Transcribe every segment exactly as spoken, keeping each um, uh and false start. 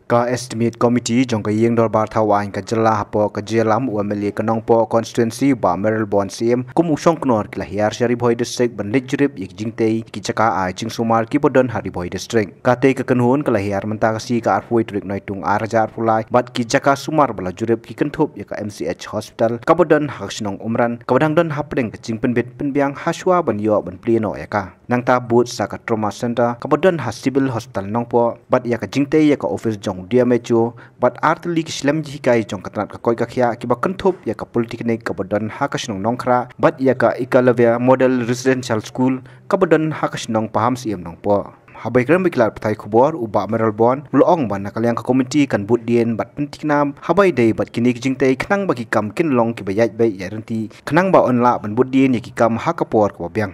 Ka Estimate Committee jong ka Ïing Dorbar Thaw Aiñ ka Jylla hapoh ka jingïalam u M L A ka Nongpoh Constituency Bah Mayralborn Syiem kum u shongknor ki la hiar sha Ri Bhoi District ban leit jurip ïa ki jingtei ki jaka ai jingsumar kiba don ha Ri Bhoi District. Katei ka kynhun ka la hiar mynta ka sngi ka arphew tarik Naitung ar hajar arphew lai bad ki jaka sumar ba la jurip ki kynthup ïa ka M C H Hospital kaba don ha ka shnong Umran kaba dang don hapdeng ka jingpynbit pynbiang hashwa ban ïoh ban plie noh ïa ka. Nangta bud sa ka Trauma Center kaba don ha Civil Hospital Nongpoh bad ïa ka jingtei ïa ka office jong D M H O bad artylli ki shlem jinghikai jong ka tnat ka koit ka khiah kiba kynthup ïa ka Polytechnic kaba don ha ka shnong Nongkhrah bad ïa ka Ekalavya Model Residential School kaba don ha ka shnong Pahamsyiem Nongpoh. Haba ïakren bad ki lad pathai khubor u Bah Mayralborn u la ong ba na ka liang ka komiti kan bud dien bad pyntikna haba ïadei bad kine ki jingtei khnang ba ki kam kin long kiba ïaid beit ïaid ryntih khnang ba yn lah ban bud dien ïa ki kam ha ka por kaba biang.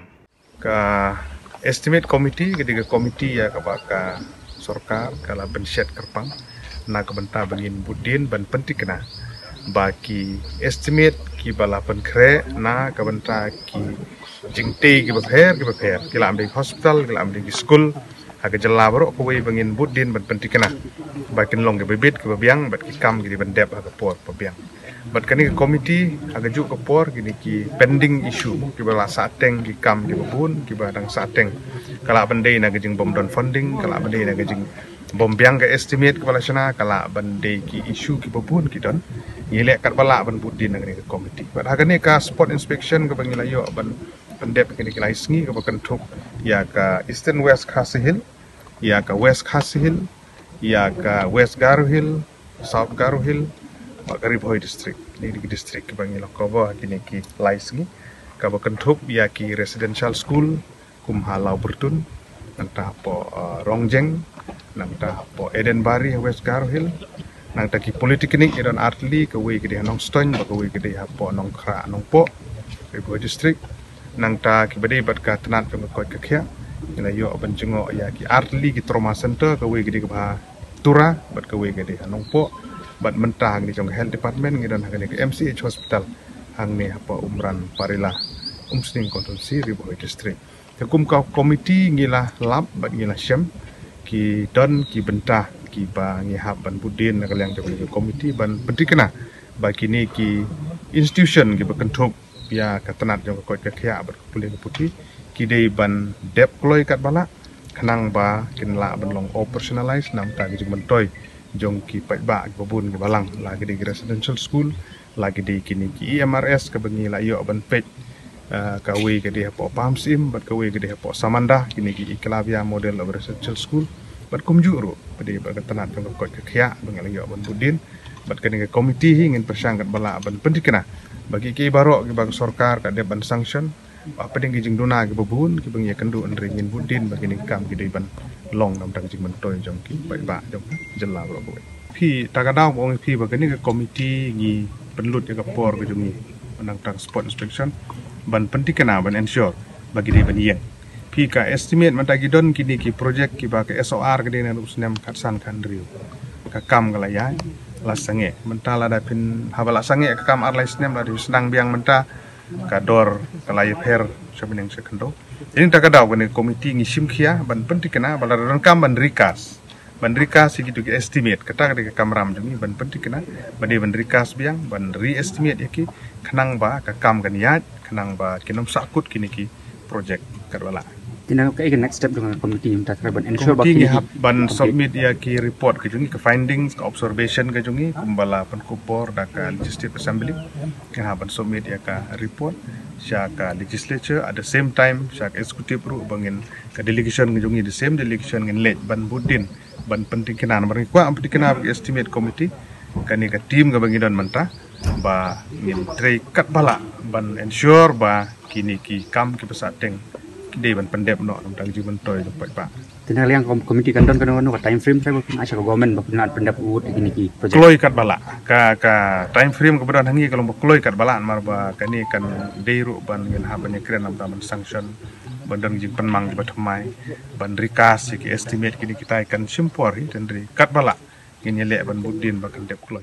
Ka Estimate Committee ka dei ka komiti ïa kaba ka sorkar ka la bynshet kyrpang na ka bynta ba ngin bud dien ban pyntikna ba ki estimate kiba la pynkhreh na ka bynta ki jingtei kiba pher kiba pher, ki lah ban dei ki hospital, ki lah ban dei ki skul ha ka jylla baroh kawei, ba ngin bud dien ban pyntikna ba kin long kiba bit kiba biang bad ki kam ki dei ban dep ha ka por ba biang. Bad kane ka komiti ha kajuh ka por kine ki pending issue kiba la sahteng, ki kam kiba bun kiba dang sahteng, ka lah ban dei na ka jingbym don funding, ka lah ban dei na ka jingbym biang ka estimate kaba la shna, ka lah ban dei ki issue kiba bun ki don. Ngi leh katba lah ban bud dien na kane ka komiti. Bad ha kane ka spot inspection kaba ngi la ïoh ban pyndep kine ki lai sngi kaba kynthup ïa ka Eastern West Khasi Hills, ïa ka West Khasi Hills, ïa ka West Garo Hills, South Garo Hills bad ka Ri Bhoi District. Kine ki district kiba ngi la cover ha kine ki lai sngi, kaba kynthup ïa ki residential school kum ha Lawbyrtun, nangta hapoh, uh, Rongjeng, nangta hapoh Edenbari ha West Garo Hills, nangta ki polytechnic, ïa don artylli, kawei ka dei ha Nongstoiñ bad kawei ka dei hapoh Nongkhrah Nongpoh, Ri Bhoi District. Nangta kiba dei bad ka tnat jong ka koit ka khiah, ngi la ïoh ban jngoh ïa ki artylli ki trauma center, kawei ka dei kaba ha Tura bad kawei ka dei ha Nongpoh. Bad mynta hangne jong ka health department ngi don ha kane ka M C H hospital hangne hapoh Umran Parila, Umsning Constituency, Ri Bhoi District. Te kum ka komiti ngi la lap bad ngi la shem ki don ki bynta kiba ngi hap ban bud dien na ka liang jong ka komiti ban pyntikna ba kine ki institution kiba kynthup ïa ka tnat jong ka koit ka khiah bad ka pule ka puthi ki dei ban dep kloi katba lah khnang ba kin lah ban long operationalize namar ka jingmyntoi jong ki paidbah kiba bun kiba lang, la ki dei ki residential school, la ki dei kine ki E M R S kaba ngi la ïoh ban peit, ah, kawei ka dei hapoh Pahamsyiem bad kawei ka dei hapoh Samanda, kine ki Ekalavya Model of Residential School, bad kumjuh ruh ba dei bad ka tnat jong ka koit ka khiah ba ngi la ïoh ban bud dien. Bad kane ka komiti hi ngin pyrshang katba lah ban pyntikna ba ki, ki baroh kiba ka sorkar ka dep ban sanction, ba hapdeng ki jingduna kiba bun kiba ngi ïakynduh, hynrei ngin bud dien ba kine ki kam ki dei ban long namar ka jingmyntoi jong ki paidbah jong ka jylla baroh kawei. Phi, ta ka daw ba ong ïa phi ba kane ka komiti ngi pynlut ïa ka por ka jong ngi, namar ka spot inspection, ban pyntikna, ban ensure ba ki dei ban ïeng. Phi, ka estimate mynta ki don kine ki project kiba ka S O R ka dei naduh u snem khatsan khathynriew. Ka kam ka la ïaid, la sangeh. Mynta lada phin, haba la sangeh ka kam ar lai snem, lada phin sdang biang mynta, ka dor ka la ïapher sha bneng sha khyndew. Te nangta ka daw kane ka komiti ngi shim khia ban pyntikna ba lada donkam ban recast, ban recast ïa kito ki estimate, kata ka dei ka kamram jong ngi, ban pyntikna ba dei ban recast biang, ban re-estimate ïa ki khnang ba ka kam kan ïaid, khnang ba kin ym sahkut kine ki project katba lah. Te na kaei ka next step jong ka komiti mynta, ban ensure ba komiti ngi hap ban submit ïa ki report ka jong ngi, ka findings, ka observation ka jong ngi kumba la pynkup bor da ka Legislative Assembly. Ngi hap ban submit ïa ka report sha ka legislature, at the same time sha ka executive ruh, ba ngin, ka delegation ka jong ngi, the same delegation, ngin leit ban bud dien ban pyntikna, namar ngi kwah ban pyntikna ba ka estimate committee, kane ka team kaba ngi don mynta, ba ngin trei katba lah ban ensure ba kine ki kam kiba sahteng ki dei ban pyndep noh namar ka jingmyntoi jong paidbah. Te na ka liang ka komiti kan don kano kano ka time frame sa ba phin ai sha ka government ba phin lah ban pyndep, wut ïa kine ki project? Kloi katba lah. Ka, ka time frame kaba don ha ngi ka long ba kloi katba lah, namar ba kane kan dei ruh ban ngin hap ban ïakren namar ban sanction, ban don jingpynmang kiba thymmai, ban recast ïa ki estimate, kine kita kan shim por hi, hynrei katba lah ngin ïaleh ban bud dien ba kan dep kloi.